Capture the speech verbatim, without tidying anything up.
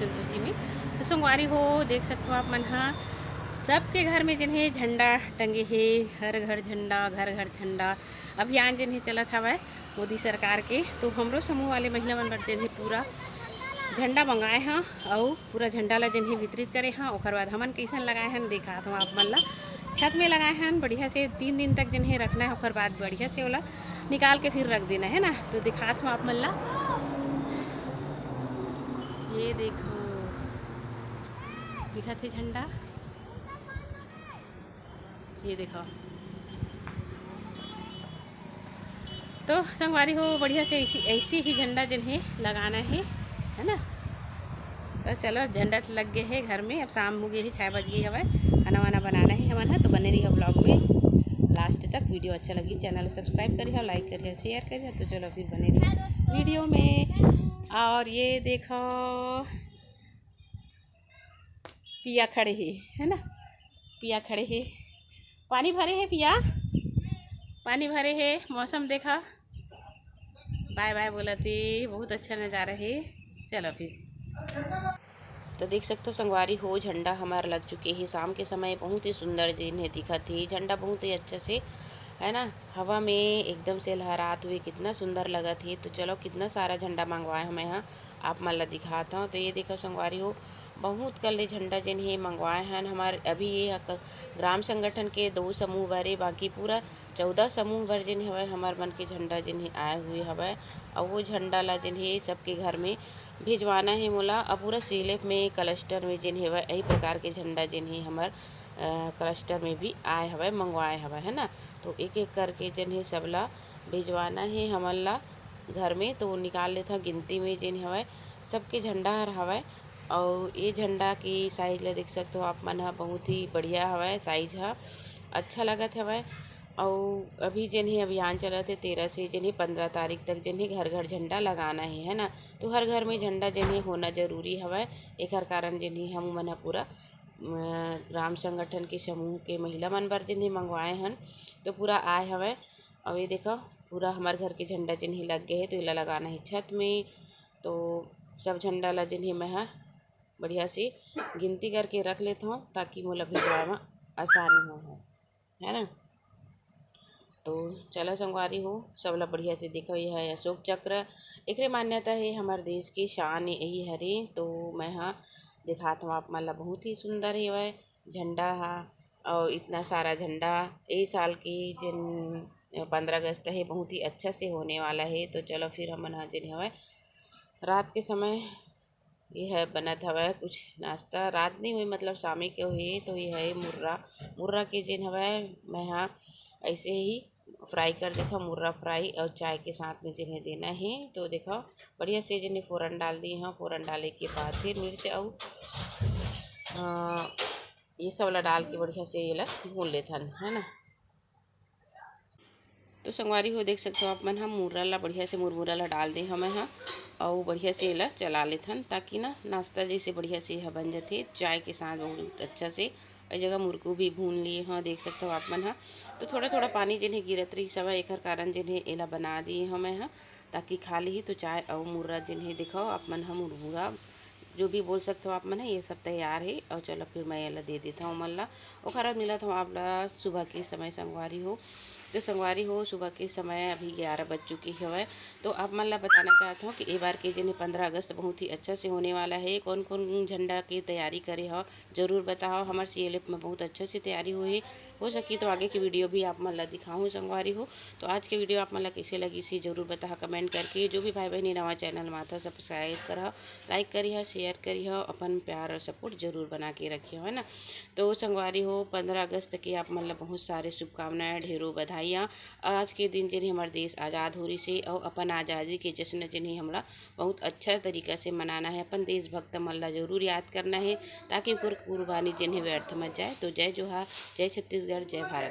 संतोषी में। तो संगवारी हो, देख सकत हो आप मन ह, सबके घर में जेन हे झंडा टंगे हे, हर घर झंडा, घर घर झंडा अभियान जेन हे चलत हवय मोदी सरकार के। तो हमरो समूह वाले महिला मन बर जेन हे पूरा झंडा मंगाए ह, अउ पूरा झंडा ला जेन हे वितरित करे ह। ओकर बाद हमन कइसन लगाए हन, दिखात हव आप मन ला। छत में लगाए हन, बढ़िया से तीन दिन तक जेन हे रखना है, ओकर बाद बढ़िया से ओला निकाल के फिर रख देना है ना। तो दिखात हव आप मन ला, ये देखो, दिखत हे झंडा, ये देखो। तो संगवारी हो, बढ़िया से ऐसी, ऐसी ही झंडा जेन हे लगाना है, है ना। तो चलो, झंडा तो लग गए है घर में, अब शाम हो गई है, छः बज गई हवय, खाना वाना बनाना है हमन ह। तो बने रहिए ब्लॉग में लास्ट तक। वीडियो अच्छा लगी, चैनल सब्सक्राइब करिए, लाइक करिए, शेयर करिए। तो चलो फिर बने रहिए वीडियो में। और ये देखो, पिया खड़े हे, है ना, पिया खड़े हे, पानी भरे हे पिया, पानी भरे हे। मौसम देखा, बाय बाय बोलत हे, बहुत अच्छा नज़ारा हे। चलो फिर, तो देख सकते हो संगवारी हो, झंडा हमार लग चुके हे। शाम के समय बहुत ही सुंदर दिन हे, दिखत हे झंडा बहुत ही अच्छा से, है ना, हवा में एकदम से लहरात हुए, कितना सुंदर लगत हे। तो चलो, कितना सारा झंडा मंगवाए हमें यहाँ, आप मन ला दिखात हव। तो ये देखो संगवारी हो, बहुत कन ले झंडा जेन हे मंगवाए हन। हमार अभी ये ह क-, ग्राम संगठन के दो समूह बारे, बाकी पूरा चौदह समूह बर जेन हवय, हमर मन के झंडा जेन हे आए हुए हवय। अउ वो झंडा ला जेन हे सबके घर में भिजवाना हे मोला। अउ पूरा सीएलएफ में, क्लस्टर में जेन हवय, यही प्रकार के झंडा जेन हे हमर, अ, क्लस्टर में भी आए हवय, मंगवाए हवय, है ना। तो एक एक करके जेन हे सबला भिजवाना हे हमन ला घर में। तो निकाल लेथव गिनती में जेन हवय, सबके झंडा हर हवय। अउ ये झंडा के साइज ला देख सकत हो आप मन ह, बहुत ही बढ़िया हवय, साइज ह अच्छा लगत हवय। अउ अभी जेन हे अभियान चलत हे, तेरह से जेन हे पन्द्रह तारीख तक जेन हे घर घर झंडा लगाना हे, है ना। तो हर घर में झंडा जेन हे होना जरूरी हवय। एकर कारण जेन हे हम मन ह पूरा, अ, ग्राम संगठन के समूह के महिला मन बर जेन हे मंगवाए हन, तो पूरा आए हवय। अउ ये देखो, पूरा हमर घर के झंडा जेन हे लग गए हे, तो एला लगाना हे छत में। तो सब झंडा ला जेन हे मैं ह बढ़िया से गिनती करके रख लेत हव, ताकि मोला भिजवाए म आसानी हो, है ना। तो चलो संगवारी हो, सब ला बढ़िया से देखो, ये है अशोक चक्र, एकरे मान्यता है हमर देश के शान यही हरे। तो मैं ह दिखात हव आप मन ला, बहुत ही सुंदर हेवय झंडा हा। और इतना सारा झंडा, ए साल की जिन पन्द्रह अगस्त है, बहुत ही अच्छा से होने वाला है। तो चलो फिर हमन ह जेन हवय रात के समय ये है बनत हवय कुछ नाश्ता, रात नहीं हुई, मतलब शामे के हुई। तो ये है मुर्रा, मुर्रा के जेन हवय मैं ह ऐसे ही फ्राई कर देथव, मुर्रा फ्राई, और चाय के साथ में जेन हे देना है। तो देखो बढ़िया से जेन हे फोरन डाल दिए हव, फोरन डाले के बाद फिर मिर्च और, अ, ये सब ला डाल के बढ़िया से ये ला भून लेथन, है ना। तो संगवारी हो, देख सकते हो आप मन, हम मुर्रा ला बढ़िया से मुरमुरा ला डाल दे हमें ह, और बढ़िया से एला चला लेथन, ताकि ना नाश्ता जैसे बढ़िया से यह बन जाथे चाय के साथ बहुत अच्छा से। इस जगह मुरकू भी भून लिए ह, देख सकते हो आप मन ह। तो थोड़ा थोड़ा पानी जेन हे गिरत रही सब, एकर कारण जेन हे एला बना दिए हमें ह, ताकि खा ली। तो चाय और मुर्रा जेन हे, देखो आप मन ह, मुरमुरा जो भी बोल सकते हो आप मन ह, ये सब तैयार है। और चलो फिर मैं एला दे देता हूँ मन ला, ओकर बाद मिलत हूँ आप ला सुबह के समय संगवारी हो। तो संगवारी हो, सुबह के समय अभी ग्यारह बज चुकी हवय। तो आप मन ला बताना चाहत हूँ कि ए बार के जेन हे पन्द्रह अगस्त बहुत ही अच्छा से होने वाला है। कौन कौन झंडा के तैयारी करे हो, जरूर बताओ। हमर सीएलएफ में बहुत अच्छा से तैयारी हुई है। हो सकी तो आगे की वीडियो भी आप मन ला दिखाऊँ संगवारी हो। तो आज के वीडियो आप मन ला कैसे लगी से जरूर बताओ कमेंट करके। जो भी भाई बहनी नवा चैनल माथा सब्सक्राइब करा, लाइक करिहा, शेयर करिहा, अपन प्यार और सपोर्ट जरूर बना के रखिहा, है ना। तो संगवारी हो, पन्द्रह अगस्त के आप मन ला बहुत सारे शुभकामनाएं, ढेरों बधाइयाँ। आज के दिन जेन हे हमर देश आज़ाद हो रही से और अपन आज़ादी के जश्न जेन हे हमला बहुत अच्छा तरीका से मनाना है। अपन देशभक्त मन ला जरूर याद करना है, ताकि ओकर कुर्बानी जेन हे व्यर्थ मत जाए। तो जय जोहार, जय छत्तीसगढ़, जय भारत।